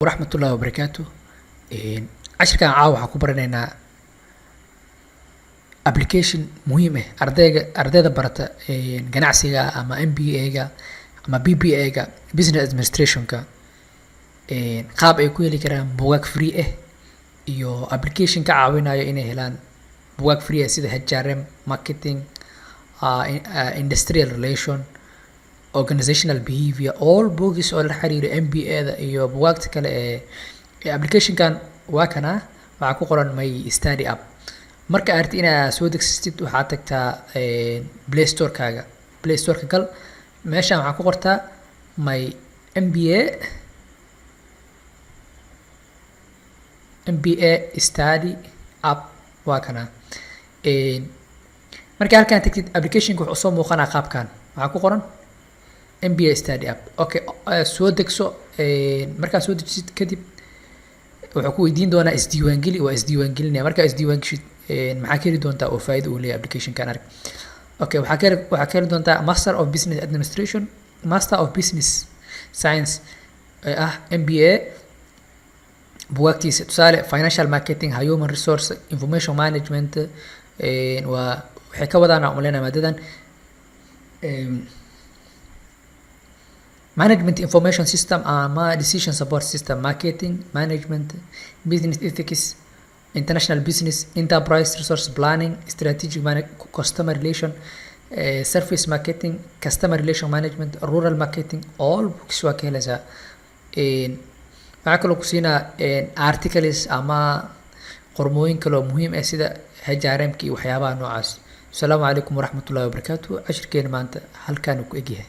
Waraxmatullahi wabarakaatu. Cashirkan caawa waxaan ku baranaynaa application muhiim ah ardayga, ardayda barata ganacsiga ama MBA-ga ama BBA-ga, business administration-ka, qaab ay ku heli karaan buugaag free ah iyo application ka caawinayo inay helaan buugaag free ah, sida HRM, marketing, industrial relation, organizational behavior, all books oo la xiriira MBA-da iyo buugaagta kale ee application-kan. Waa kana, waxaa ku qoran My Study App. Marka aad rabtid inaad soo degsatid, waxaad tagtaa Play Store-kaaga. Play Store-ka gal, meeshan waxaa ku qortaa My MBA, MBA Study App. Waa kana. Marka halkaan tagtid, application-ka wuxuu soo muuqanaa qaabkan. Waxaa ku qoran MBA Study App. Okay, soo degso. Markaad soo dejisid kadib, wuxuu ku weydiin doonaa isdiiwaangeli. Waa isdiiwaangelinaya. Markaa isdiiwaangeshid, maxaa ka heli doontaa oo faa'iido uu leeyahay application-kan? Arag. Okay, waxaa ka heli doontaa Master of Business Administration, Master of Business Science ee ah MBA bugaagtiisa, tusaale financial marketing, human resource, information management. Waa waxay ka wadaan aan umaleynaya maadadan management information system ama decision support system, marketing management, business ethics, international business, enterprise resource planning, strategic customer relation, service marketing, customer relation management, rural marketing. All books waa ka helaysaa. Waxaa kaloo ku siinaa articles ama qormooyin kaloo muhiim ah, sida HRM-ka iyo waxyaabaha noocaas. Asalaamu calaykum waraxmatullahi wabarakaatu. Cashirkeena maanta halkaan ku egyahay.